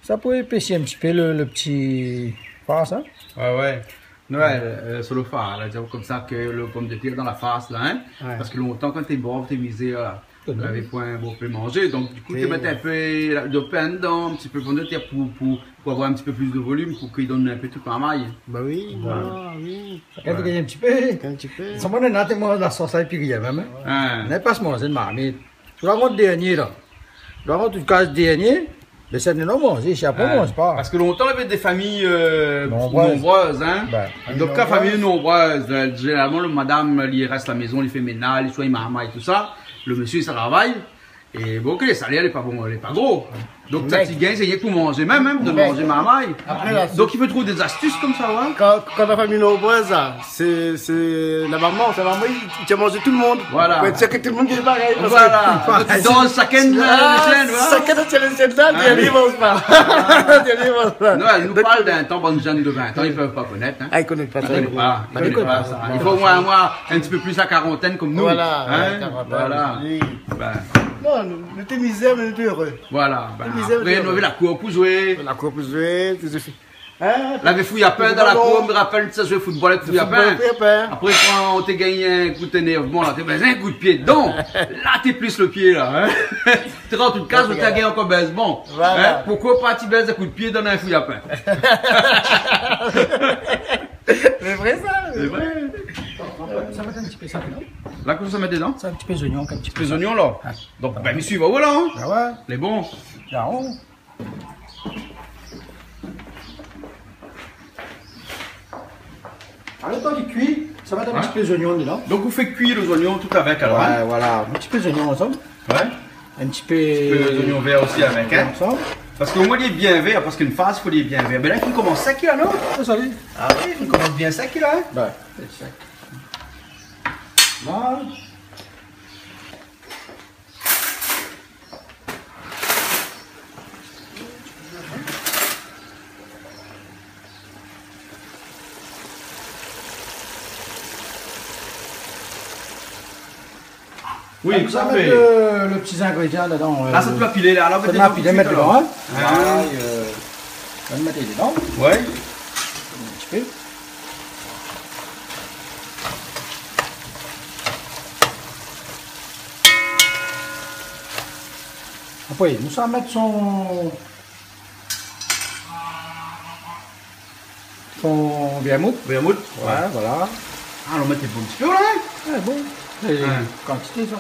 Sa pou épési in ti pé lo, lo ti far, sa. Ouais, ouais. Non, euh, sur le far, la, di konmsa ke lo pomdetèr dan la fars, la, hein. Ouais. Parske lontan, kan té pov, té mizèr, la, navé poin bonpé manzé. Donk, di kou, té mèt in pé la, de pin dedan, in ti pé pomdetèr pou, pou, pou avoir in ti pé plis de volim, pou ke li donn in pé tout marmay. Ba oui, voilà, oui. Sa i gingn in ti pé. In ti pé. Sa, moin, néna té manz la sos, sa, épi rien mèm, hein. Hein. Néna pa manzé de marmit. Ou la rant dernié, la. Ou la rant tout kaz dernié, mé sa, nou manz, isi, apré, nou manz pa. Parske lontan, navé dé fami, euh, nonbrèz, hein. Bin. Donk, kan fami nonbrèz, euh, zénéralman, lo madam, li rès la mézon, li fé ménaz, li soign marmay, tousa. Lo mésyé, li travay. É bon, ke lo salèr, lé pa bon, lé pa gro. Donk, sa ti gingn, sé rienk pou manzé mèm, hein, de manzé marmay. Donk, i fo trouv dé zastis konmsa, ouais. Kan, kan la fami nonbrèz, la, Sé, sé la momon, sé la momon, li, li tien manzé tout lo moun. Voilà. Pou èt sir ke tout lo moun i gingn parèy, parske... Voilà. Donk, i done shakinn, euh, lo sien, voilà. Shakinn i tien lo sien, la, li manz pa. Li manz pa. Non, nou parl d'in tan, bann jenn de vin tan, i pé pa konèt, hein. Ah, i koné pa sa. I koné pa, i koné pa sa. I fo omoin, omoin, in ti pé plis la karantèn konm nou. Voilà, hein, karantèn, oui. Bin. Non, nou, nou té mizèr, mé nou té éré. Voilà, bin, apré, nou navé la kour pou zoué. La kour pou zoué, tout sa. Hein ? Lavé fouyapin dan la kour, mi rapèl, sa zoué football avèk fouyapin. Football avèk fouyapin. Apré, kan ou té gingn in kou d'énèrvman, la, té bézoin in kou d'pié dedan. La, té plis lo pié, la, hein. Té rant out kaz, ou té gingn ankor bèz, bon. Voilà. Hein ? Poukoi pa ti bèz in kou d'pié dan in fouyapin ? Sé vré, sa. Sé vré. Sa va mèt in ti pé sa dedan. La, kosa sa mèt dedan ? Sa, in ti pé zoignon, in ti pé zoignon, la. Ah. Donk, bin, mi suiv aou, la, hein. Ah ouais. Lé bon. Daron. Alor, lo tan li kui, sa va mèt in ti pé zoignon dedan. Donk, ou fé kui lé zoignon tout avèk, alor, hein ? Ouais, voilà. In ti pé zoignon ansanm. Ouais. In ti pé... In ti pé zoignon vèr osi avèk, hein ? Ansanm. Parske omoin, li lé bien vèr, parske in fars, i fo li lé bien vèr. Mé la, li komans sèk, la, non ? Sa, sa, oui. Ah oui, li komans bien sèk, la, hein ? Ouais, sèk. La. Oui, sa fé. Donk, sa mèt, euh, lo ti zingrédian dedan, euh, la, sa ou la pilé, la, la, sa ou la pilé, mèt dedan, hein. Ah. Voilà, euh, sa ou mèt dedan. Ouais. In ti pé. Apré, nou sa mèt son, son vermout. Vermout, ouais, ouais, voilà. Ah, nou mèt in ti pé, la, hein ? Ouais, bon. Sé kantité, sa.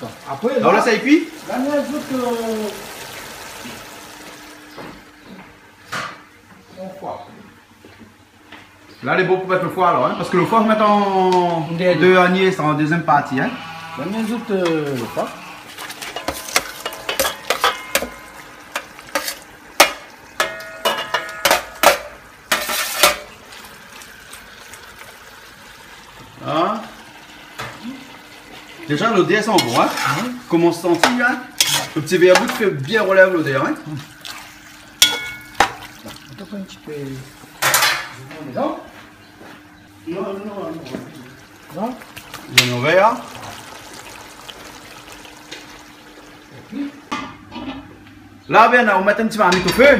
Bon, apré, alor la, sa i kui ? La, nou azout, euh, in foi. La, lé bon pou mèt lo foi, alor, hein, parske lo foi, nou mèt an dernié. Dernié, sé an dézièm parti, hein. Bin, nou azout, euh, lo foi. Hein ? Déza, lodèr i san bon, hein ? Mhm. Komans santi, hein ? Lo ti vermout i fé bien rolèv lodèr, hein ? Donk, in ti pé zoignon dedan. Non, non, non. Non ? Zoignon vèr. Épi ? La, bin, ou mèt in ti marmit o fé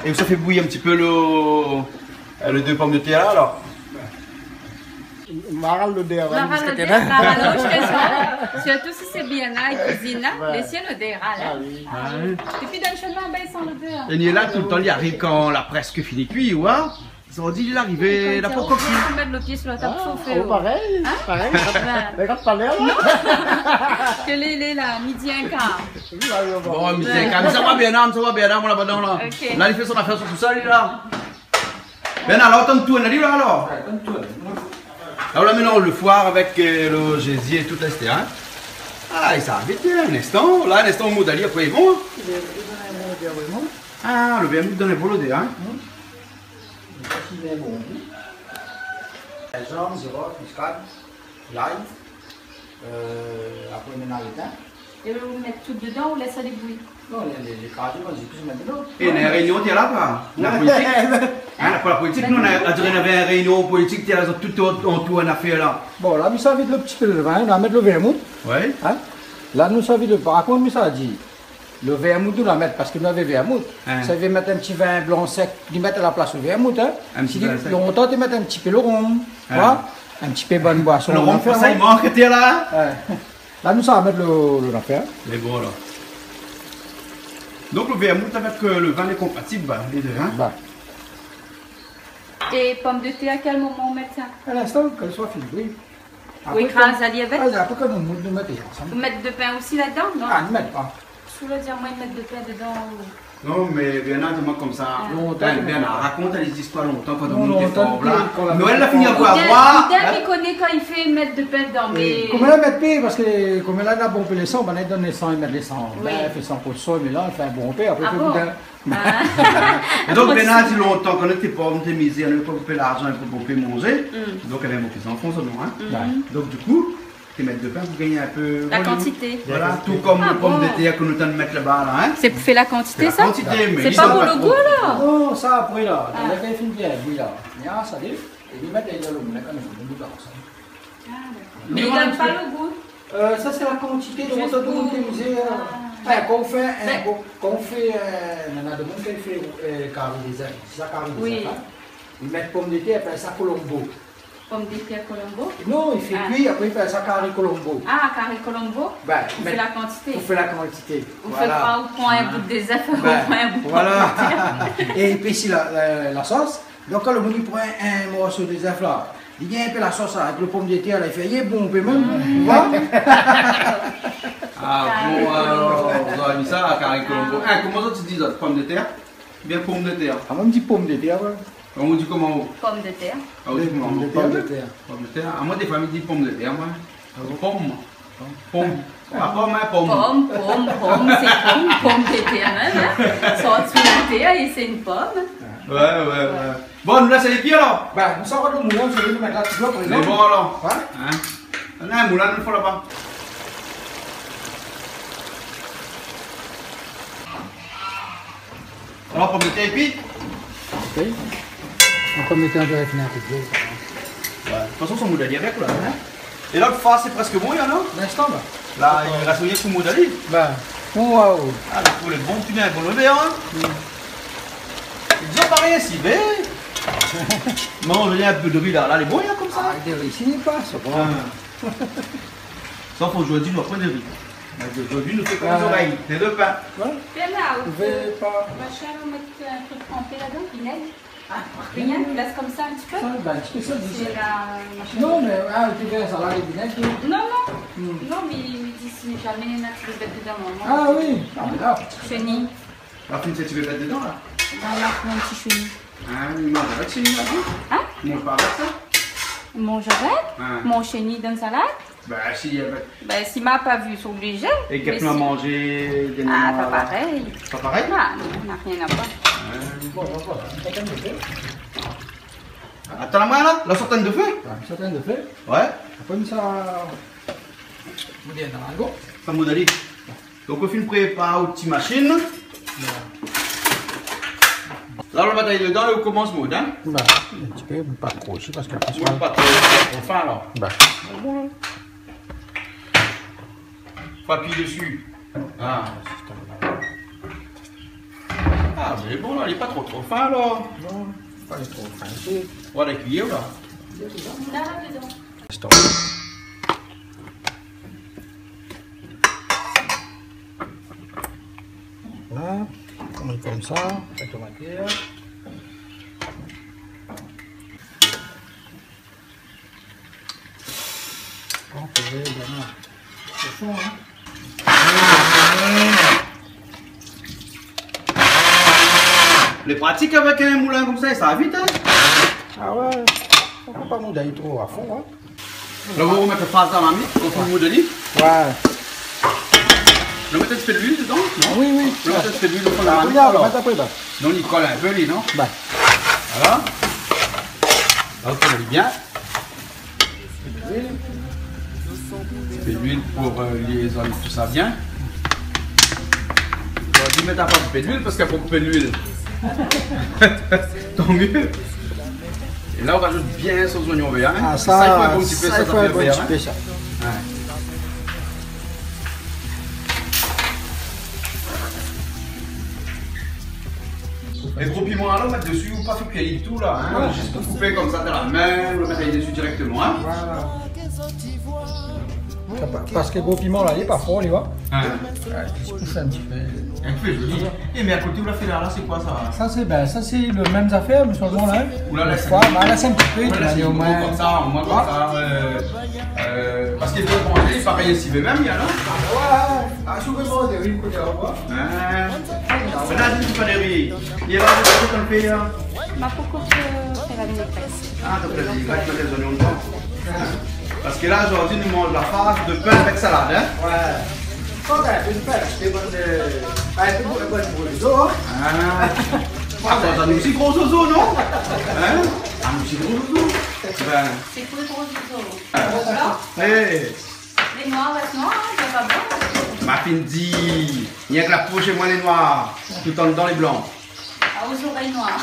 é ou sa fé bouyir in ti pé lo, euh, lé dé pomdetèr la, alor. Maral lodèr, la, maral lodèr, maral lodèr. Sirtou si sé bien la, i kuizine la, ouais, lès lodèr, la. Ah oui. Ah oui. Épi dan lo shomin, bin, i san lodèr. É li lé la toultan, li ariv kan la prèsk fini kui, ou oi. Zordi li la arivé, la pankor kui. Ou mèt lo pié si la tab, shofé, oh. Parèy, parèy. Bin. Mé rogard pa lèr la. Non. Ke lé, lé la, midi in kar. Oui, la, oui, on va. Bon, midi in kar. Mé sa va, Bernard, sa va, Bernard, mon la, bann la. Ok. La li fé son afèr sir tousèl, li la. Bernard, la ou tourn ali la, alor. Ouais, tourn. La ou la mèt lo foi avèk, euh, lo zézi é tout, la, sété, hein. Ah, é sa va vit, in instan. La, in instan, ou moud ali, apré, bon. Lé, lé, lé, lé, lé, lé, lé, lé. Ah, lo vermout i donn in bon lodèr, hein. Hmm. Sa, sé bien bon, oui. Zinzanm, zirofl, miskad, lay. Euh, apré, mèt dan lo tin. É ou mèt tout dedan, ou lès ali bouyi ? Non, lé, lé, lé krazé, moin, mi di, mèt dedan. É, néna in réunion, té la, pa ? La politik ? Hein, pou la politik, nou, nou la, on diré nou navé in réunion politik, té la, tout o-, otour in afèr la. Bon, la, mi sa vid lo ti pé lo vin, nou va mèt lo vermout. Ouais. Hein ? La, nou sa vid lo, par kont, mi sa di, lo vermout, nou la mèt, parske nou navé vermout. Hein. Sa i vé mèt in ti vin blan sèk, li mèt a la plas lo vermout, hein. In ti vin sèk. Si lontan, té mèt in ti pé lo rom, hein. Voilà. In ti pé bann boison, lo rom, sa, i mank, té la. Ouais. La, nou sa mèt lo, lo nafèr. Lé bon, la. Donk, lo vermout avèk, euh, lo vin lé konpatib, ba, lé dé, hein. Ba. É pomdetèr, a kèl moman ou mèt sa ? A linstan, kan li sra fine bouyi. Ou ékraz ali avèk ? Apré, kan, apré, kan nou moud, nou mèt ansanm. Ou mèt dopin osi ladan, non ? Ah, nou mèt pa. Sou la di amoin i mèt dopin dedan, ou... Non, mé Bernard, di amoin konmsa. Ah. Lontan, Bernard, rakont lé zistoir lontan, kan nou té pov la. Non, lontan, kan la... Noël la fini ankor. Ou bien, ou bien, hein ? Li koné kan i fé mèt dopin dedan, mé... Koméla i mèt pi, parske koméla na bonpé lo san, banna i donn lo san, i mèt lo san. Oui. Bin, i fé san koson, mé la, i fé bonpé, apré... Ah bon ? Ah. É donk, Bernard di lontan, kan nou té pov, nou té mizèr, nou té pa bonpé larzan pou bonpé manzé. Mm. Donk, navé bonpé zanfan, sa, non, hein ? Mm. Donk, di kou, té mèt dopin pou gingn in pé volim. La kantité. Voilà, tout konm lo pomdetèr ke nou té mèt laba la, hein. Ah bon ? Sé pou fé la kantité, sa ? Sé la kantité, mé... Sé pa pou lo gou, la ? Non, sa apré, la. Ah. Kan la fine bien bouyi, la. Mé sa, sa dé, é li mèt dan lo moulin, kan nou fé lo moulin konmsa. Ah, dakor. Mé li donn pa lo gou. Euh, sa, sé la kantité de... Zis pou... Hein, kan ou fé in, kan, kan ou fé, euh, néna demoun ki fé, euh, kari dé zèf. Sé sa, kari dé zèf, hein. Oui. I mèt pomdetèr, i apèl sa kolonbo. Pomdetèr kolonbo ? Non, i fé kui, apré i apèl sa kari kolonbo. Ah, kari kolonbo. Bin, ou fé la kantité. Ou fé la kantité. Voilà. Ou fé pa, ou pran in bout dé zèf, ou pran in bout pomdetèr. Bin, voilà. É épi, si la, la, la sos, donk, kan lo moun i pran in morso dé zèf la, li gingn in pé la sos la, avèk lo pomdetèr la, i fé, lé bon, ou pé mèm, ou voi. Ah bon, alor, ou la di sa, kari kolonbo. Ah. Hein, koman zot i di, zot, pomdetèr ? Bien pomdetèr. Ah, moin, mi di pomdetèr, ouais. Ou di koman, ou ? Pomdetèr. Ah, ou di koman, pomdetèr ? Pomdetèr. Ah, moin, défoi, mi di pomdetèr, moin. Ah bon ? Pom. Pom. Ah, pom, hein, pom. Pom, pom, pom, sé pom, pomdetèr mèm, hein. Sort sou la tèr é sé in pom. Ouais, ouais, ouais. Bon, nou lès ali kui, alor ? Bin, nou sava dan lo moulin, nou sa mèt la, tout la, par égzanp. Lé bon, alor. Ouais. Hein ? Néna in moulin, nou fé laba. Alor, pomdetèr épi ? Épi, pomdetèr, nou va fini avèk dolo. Ouais. De tout fason, son moud ali avèk la, hein ? É lot fas, sé prèsk bon, non ? Linstan, la. La, i rès rienk pou moud ali. Bin, waouh. Ah, lo poulé lé bon, ti bien, bon lodèr, hein ? Mm. Dizon pa rien, si, mé... Non, mi vé dir in pé de ri, la. La, lé bon, konmsa. Ah, de ri, si, lé pa, sé bon. Ah. Sof zordi, nou na poin de ri. Mé zordi, nou fé konm zorèy, lé dopin. Ouais. Bernard, ou vé pa... Machin, ou mèt in trik tranpé ladan, vinèg. Ah, rien, ou lès konmsa in ti pé. Sa, bin, in ti pé sa, di sa. Sé la, machin. Non, mé, ah, ou fé salad de vinèg, ou ? Non, non. Hmm. Non, mé, mé di, si jamé néna ti bébèt dedan, moin... Ah oui. Ah, mé la. Chenille. La fine, ti bébèt dedan, la. Voilà, mon ti chenille. Ah, mi manz avèk chenille, la, oui. Hein ? Mi manz pa avèk sa. Manz avèk ? Hein. Mon chenille dan salad ? Bin, si, avèk... Bin, si ma pa vu, sé oblizé. É mé gèp, nou la manzé dèrnièrman, la. Ah, pa parèy. Pa parèy ? Ah, non, na rien a voir. Ouais. Bon, bon, bon. Atann amoin, la, la sort in dofé. Ouais, sort in dofé. Ouais. Apré, mi sa, mi di, dan la go. Sa, mon ali. Donk, ou fine prépar out ti mashine. Voilà. La, ou la batay dedan é ou komans moud, hein ? Bin, in ti pé, pa tro osi, parske... Moud pa tro, pa tro fin, la. Bin. Bon, la. Fo apiy dési. Ah. Ah, mé bon, la, lé pa tro, tro fin, la. Non, pa tro fin, sé... Ou la kuiyèr, la. La, la, dedan. Stop. Voilà, nou mèt konmsa, la tomat. Lé pratik avèk in moulin konmsa, sa va vit, in. Ah ouais. I fo pa moud ali tro a fon, in. La, ou mèt la faz dan la marmit, ou fé moud ali. Ouais. Ou mèt in ti pé d'luil dedan, non ? Oui, oui. Ou mèt in ti pé d'luil o fon de la marmit, alor. Mèt apré, la. Non, i kol in pé, li, non ? Voilà. La, ou fé bien. In ti pé d'luil pou, euh, liézone tout sa bien. Ou va di, mèt pa in ti pé d'luil parske i fo in pé d'luil. Tan myé. É la, ou razout bien son zoignon vèr, in. Ah, sa, i fo in bon ti pé, sa, i fo in bon ti pé, sa. Ouais. É gro piman, alor, mèt desi, ou pa fé kui ditou, la, in. Ouais. Zis pou koupé konmsa dan la min, ou mèt ali desi dirèkteman, in. Voilà. Sa pa, parske gro piman la, li lé pa for, li, oua. In. Ouais, zis pou fé in ti pé. In pé zoli. É, mé a koté, ou la fé la, la, sé koi sa ? Sa, sé, bin, sa, sé le mèm zafèr, mé solman la, in. Ou la lès in ti pé. Ou la lès in ti pé, ou la lès in ti pé, omoin. Konmsa, omoin, konmsa, euh, euh, parske pou manzé, parèy, isi mèm, néna, non ? Ah, ouais, ouais. Ah, si ou vé manzé, oui, koté la, oua. In. Mé la, di pa dèrièr. Li la, ou fé konm fé, in. Ma koko, euh, fé la vinaigrette. Ah, donk la vinaigrette, mèt lé zoignon dedan. Parske la, zordi, nou manz la faz de pin avèk salad, in ? Ouais. Konm in pé de pin, sé bon, euh, in pé de, bon, bon, bon, zo, in ? Ah. Ah, bon, sa nou osi gro zozo, non ? In ? Ah, nou osi gro zozo. Bin. Sé koi gro zozo ? Blan ? Eh. Lé noir, rès noir, in, lé pa blan. Ma fine di, rienk la po shé moin lé noir, tout andan lé blan. Ah, o zorèy noir.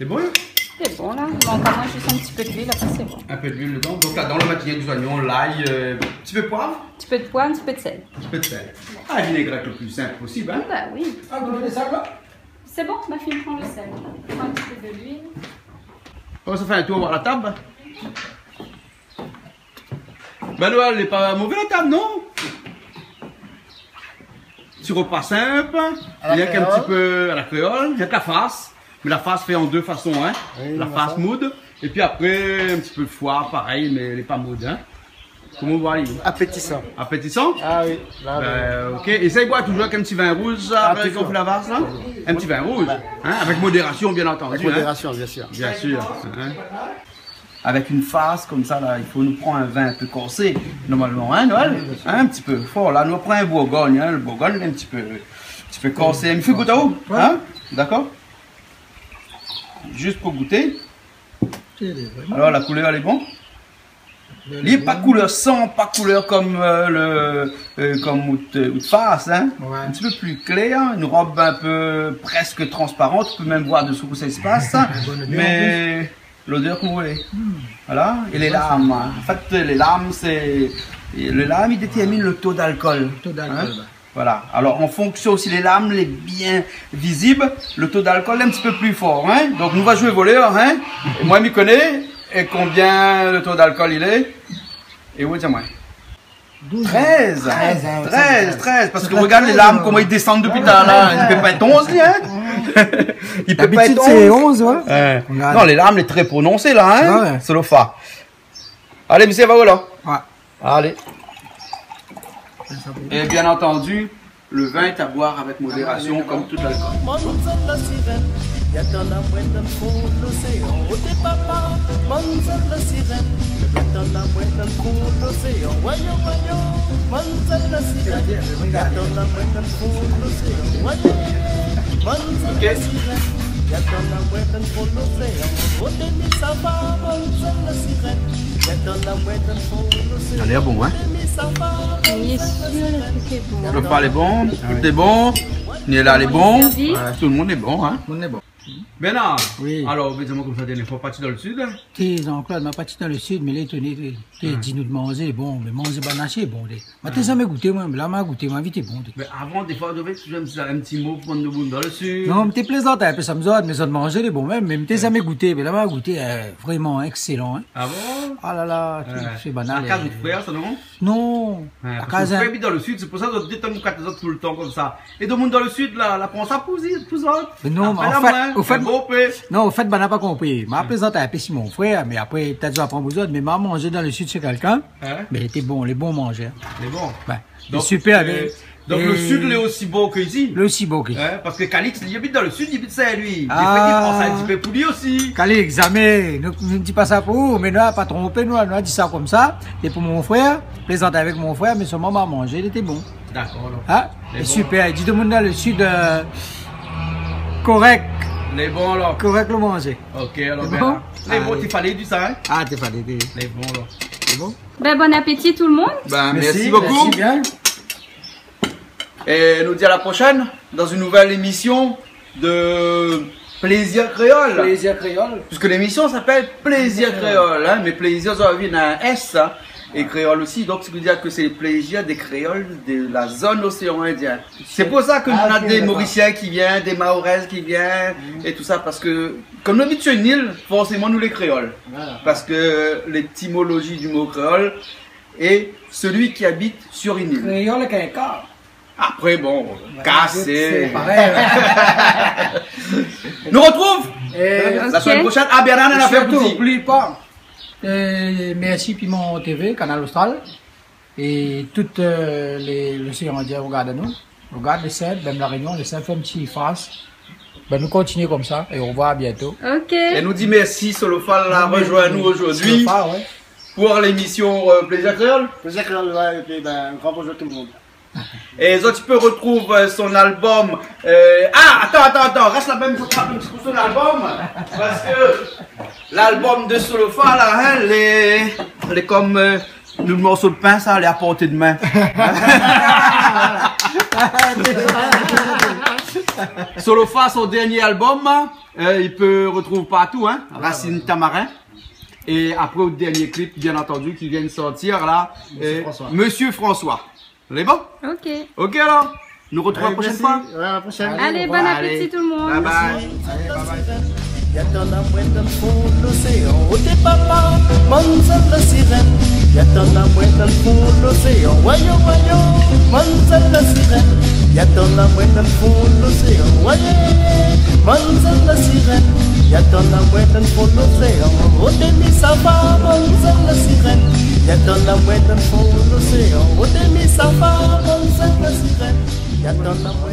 Lé bon, in ? Lé bon, la. Bon, ankor zis in ti pé d'luil, apré sé bon. In pé d'luil dedan. Donk la, dan le matin, néna dé zoignon, lay, euh, in ti pé poiv. In ti pé d'poiv, in ti pé d'sèl. In ti pé d'sèl. Ah, vinaigrette le pli sinp posib, in ? Ba oui. Ah, ou mèt sèl, la ? Sé bon, ma fine pran le sèl. Pran in ti pé d'luil. Koman sa fé in tour voir la tab ? Bin, Noël, lé pa mové la tab, non ? Ti repa sinp, rienk in ti pé a la kréol, rienk la fars. Mé la fars fé an dé fason, in. Oui, la fars moud, épi apré, in ti pé foi, parèy, mé lé pa moud, in. Koman ou voi, li ? Apétisan. Apétisan ? Ah oui, la, oui. Bin, ok. Éséy boir toujour avèk in ti vin rouz, sa, kan ou fé la fars, la. In ti vin rouz, in, avèk modérasion, bien antandu, in. Avèk modérasion, bien sir. Bien sir, in. Avèk in fars konmsa, la, i fo nou pran in vin in pé korsé, normalman, in, Noël ? Oui, bien sir. In, in ti pé for. La, nou pran in Bourgogne, in. Le Bourgogne, in ti pé, in ti pé korsé. Mi fé gout aou, in ? Ouais. Dakor ? Zis pou gouté. Lé vréman... Alor, la koulèr, lé bon ? Lé bon. Li lé pa koulèr san, pa koulèr konm, euh, le, euh, konm out, euh, out fars, in. Ouais. In ti pé pli klèr, in rob in pé prèsk transparan, ou pé mèm voir desou kosa i spas, in. Bonne odeur, an plis. Mé Lodèr, koman ou vé. Hmm. Voilà. É lé larm, in. An fèt, lé larm, sé, le larm, i détèrmine le to d'alkol. To d'alkol, ouais. Voilà. Alor, an fonksion, si lé larm lé bien vizib, le to d'alkol lé in ti pé pli for, in. Donk, nou va zoué volèr, in. É moin, mi koné, é konbien le to d'alkol i lé. É ou, di amoin. Douz. Trèz. Trèz, in, trèz, trèz. Parske regard lé larm, koman i désann dopi talèr la. Li pé pa èt onz, li, in. Li pé pa èt onz. D'abitid, sé onz, ouais. Ouais. Non, lé larm lé trè prononsé la, in. Ouais, ouais. Sé le fa. Alé, mésyé, va, voilà. Ouais. Alé. É bien antandu, le vin est à boire avec modération, comme tout alcool. Manzèl la sirèn, i atann amoin dan fon loséan. Oté papa, manzèl la sirèn, i atann amoin dan fon loséan. Wayo, wayo, manzèl la sirèn, i atann amoin dan fon loséan. Wayo, manzèl la sirèn, i atann amoin dan fon loséan. Oté mi sava, manzèl la sirèn, i atann amoin dan fon loséan. Sa a lèr bon, in ? Oté mi sava, manzèl la sirèn. Lé sir, le truc est bon. Le pa lé bon, tout lé bon. Néna lé bon. Tout le monde est bon, in. Tout le monde est bon. Bernard, oui. Alor, ou vé di amoin konmsa, dernié foi, ou la parti dan le sud, in ? Té, Jean-Claude, ma parti dan le sud, mé lé étoné, té, té di nou de manzé, bon, mé manzé bann ashé, bon, té. Ma té zamé gouté, moin, mé la, ma gouté, ma vi té bon, té. Mé avan, défoi, ou devé toujour in ti, in ti mo pou bann demoun dan le sud. Non, mé té plézant, in pé sa, mé zot, mé zot manzé lé bon mèm, mé mi té zamé gouté, mé la, ma gouté, euh, vréman ékselan, in. Ah bon ? Ah la la, té, sé banal, la kaz out frèr, sa, non ? Non. Ouais, la parske kaz, ou frèr i abit dan le sud, sé pou sa zot détann, ou kat zot toultan konmsa. É demoun dan le sud la, la pran sa pou zi-, pou zot. Mé non, mé an fèt, Ofèt, non, ofèt, banna la pa konpri. Ma plézant in pé si mon frèr, mé apré, pétèt zot i pran pou zot, mé ma manzé dan le sid shé kèlkin. Hin ? Mé lété bon, lé bon manzé. Lé bon. Bin, lé sipèr, mé Donk, le sid lé osi bon ke isi. Lé osi bon ke isi. Hin, parske Calix, li abit dan le sid, li abit Saint-Louis. Ah. Défoi, li pran sa in ti pé pou li osi. Calix, zamé, nou, nou di pa sa pou ou, mé nou la pa tronpé, nou la, nou la di sa konmsa. Sé pou mon frèr, plézant avèk mon frèr, mé solman ma manzé, lété bon. Dakor, alor. Hin ? Lé bon, sipèr. Di tout demoun dan le sid, eu, korèk. Lé bon, alor. Korèk le manzé. Ok, alor, lé bon. Lé bon, té falé di sa, hin ? Ah, té falé di. Lé bon, alor. Lé bon ? Bin, bon apéti tout le moun. Bin, mèrsi bokou. Mèrsi, mèrsi bien. É nou di a la proshèn dan in nouvèl émisyon de Plézir Kréol. Plézir Kréol. Puisque l'émission s'appelle Plézir Kréol, hin, mé plézir, sa vien d'in S, hin, é kréol osi. Donk, sa i vé dir ke sé le plézir dé kréol de la zone océan Indien. Sé pou sa ke nou néna dé Morisien ki vien, dé Mahorèz ki vien, é tout sa, parske, kom nou abit su in il, forséman nou lé kréol. Voilà. Parske létimolozi du mo kréol, et celui qui habite sur une île. Kréol avèk in K. Apré, bon, K, sé parèy. Nou retrouv la semèn proshèn. Ah, Bernard, nou la fé in ti... Sirtou, oubli pa, eu, mèrsi Piment TV, Kanal Austral, é tout, eu, lé, le Océan Indien i rogard anou. Rogard lé Sint, mèm La Rényon, lé Sint fé in ti fas. Bin, nou kontinié konmsa é au revoir, à bientôt. Ok. É nou di mèrsi, Solofa la rejoint anou zordi pou l'émisyon, eu, Plézir Kréol. Plézir Kréol, ouais, épi, bin, in gran bonzour tout le moun. É zot i pé retrouv, eu, son album, eu, ah, atann, atann, atann, rès la, mèm, zot i pé retrouv son album, parske l'album de Solofa la, hin, lé, lé kom, eu, nout morso de pin, sa, lé a porté de min. Solofa, son dernié album, eu, i pé retrouv partou, hin, Rasine Tamarin. É apré, le dernié clip, bien antandi, ki vien de sortir la, Monsieur François. Lé bon ? Ok. Ok, alor. Nou retrouv la proshèn foi. Alé, mèrsi. Ouais, à la prochaine. Alé, bon apéti tout le moun. Bye bye. Alé, bye bye. Li atann amwin dan fon loséan. Oté papa, manzèl la sirèn. Li atann amwin dan fon loséan. Wayo, wayo, manzèl la sirèn. Li atann amwin dan fon loséan. Wayé, manzèl la sirèn. Li atann amwin dan fon loséan. Oté mi sava, manzèl la sirèn. Li atann amwin dan fon loséan. Oté mi sava, manzèl la sirèn. Li atann amwin